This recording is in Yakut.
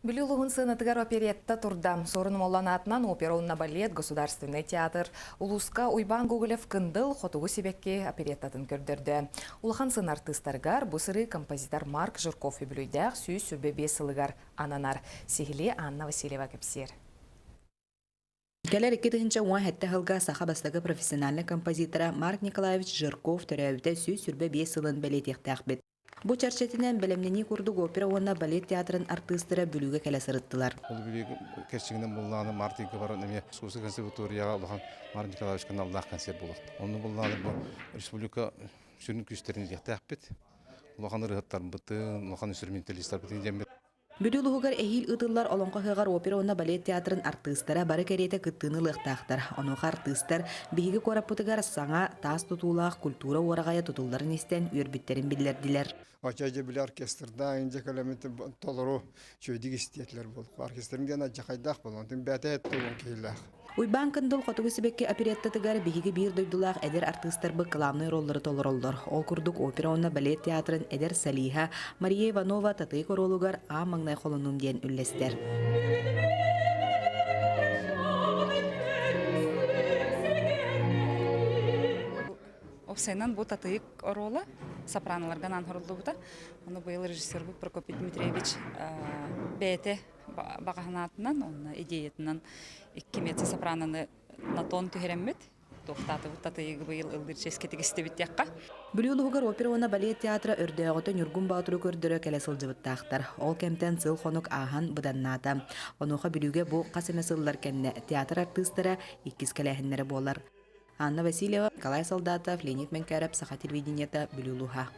Бүлүү улууһун сыанатыгар оперетта турда. Суорун Омоллоон аатынан опера уонна балет Государственный театр улууска Уйбаан Гоголев Кындыл хотугу сибэкки опереттатын көрдөрдө. Улахан сыана артыыстарыгар бу сырыы композитор Марк Жирков үбүлүйдээх 125 сылыгар ананар. Сиһилии Анна Васильева кэпсиэр. Кэлэр 2017 сылга саха бастакы профессиональнай композитора Марк Николаевич Жирков төрөөбүтэ 125 сылын бэлиэтиэхтээхпит. Бу чэрчитинэн бэлэмнэнии курдук опера уонна балет театрын артыыстара Бүлүүгэ кэлэ сырыттылар. Ол Бүлүү кэрчигинэн буллааны март ыйга баран эмиэ Сурса консерваторияҕа улахан Марк Николаевичка аналлаах концерт буолуохта. Онно буллааны бу республика сүрүн күүстэрин илдьиэхтээхпит. Улахан ырыаһыттарбытын, улахан инструменталистарбытын диэммит. Бүлүү улууһугар эһиил ыытыллар Олоҥхо ыһыаҕар опера уонна балет театрын артыыстара бары кэриэтэ кыттыыны ылыахтаахтар. Онуоха артыыстар биһиги куораппытыгар саҥа, таас тутуулаах культура уораҕайа тутулларын истэн үөрбүттэрин биллэрдилэр. Очо дьэ били оркестрдаах инже кэлэммит толору үчүгэйдик истиэтилэр буолук. Оркестрым диэн алдьархайдаах буолуон, бэйэтэ туолуон киһилээх. Уйбаан Кындыл Хотугу сибэкки опереттатыгар биһиги биир дойдулаах эдэр артыыстарбыт кылаабынай роллары толороллор. Ол курдук опера уонна балет театрын эдэр солиһа Мария Иванова Татыйык оруолугар аан маҥнай холонуум диэн үллэстэр. Уопсайынан бу Татыйык оруола сопраноларга анаан оҥоһуллубута. Ону быйыл режиссербут Прокопий Дмитриевич бэйэтэ баҕаһынаатынан уонна идеятынан икки меццо-сопраноны на тон түһэрэммит туохтаатыбыт татыйыгы быйыл ыллыыр чиэскэ тигистибит диэххэ. Бүлүү улууһугар опера уонна балет театра өрдөөҕүтэ Ньургун Боотуру көрдөрө кэлэ сылдьыбыттаахтар. Ол кэмтэн сыл-хонук ааһан быданнаата. Онуоха Бүлүүгэ бу хас эмэ сыллар кэннэ театр артыыстара иккис кэлээһиннэрэ буолар. Анна Васильева, Николай Солдатов, Леонид Мэҥкээрэп, Саха телевидениета, Бүлүү улууһа.